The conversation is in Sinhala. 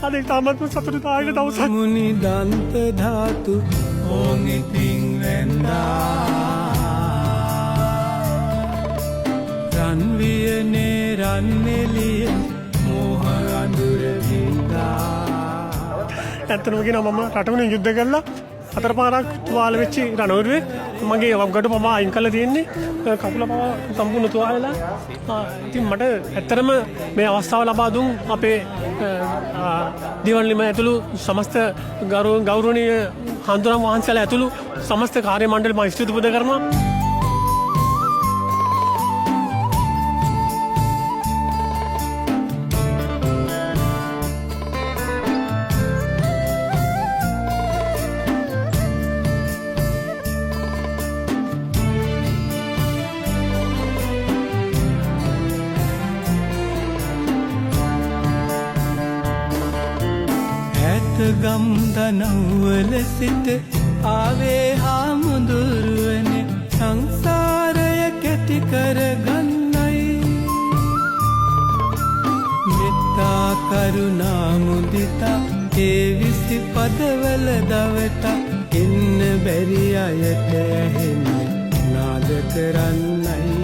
අද ඉතාමත්ම සතුටුදායක දවසක්. මුනි දන්ත ධාතු ඕන් ඉතින් වැන්දා. රන් වියනේ රන් එළිය මෝහ අඳුර වින්දා. ඇත්තටම කියනවා, මම රට වෙනුවෙන් යුද්ධ කරලා හතර පාරක් තුවාල වෙච්ච රණවිරුවෙක්. මගේ වම්කටු පවා අයින් කරලා තියෙන්නේ. කකුල පවා සම්පූර්ණ තුවාල වෙලා. ඉතින් මට ඇත්තටම මේ අවස්ථාව ලබා දුන් අපේ දිවන්ලිම ඇතුළු සමස්ත ගෞරවනීය හඳුනම් වහන්සේලා ඇතුළු සමස්ත කාර්ය මණ්ඩලය මම ස්තුති පුද කරනවා. ඈත ගම් දනව්වල සිට ආවේ හාමුදුරුවනේ, සංසාරය කැටි කරගන්නයි. මෙත්තා කරුණා මුදිතා ඒ විසි පදවල දවටා, එන්න බැරි අයට ඇහෙන්න නාද කරන්නයි.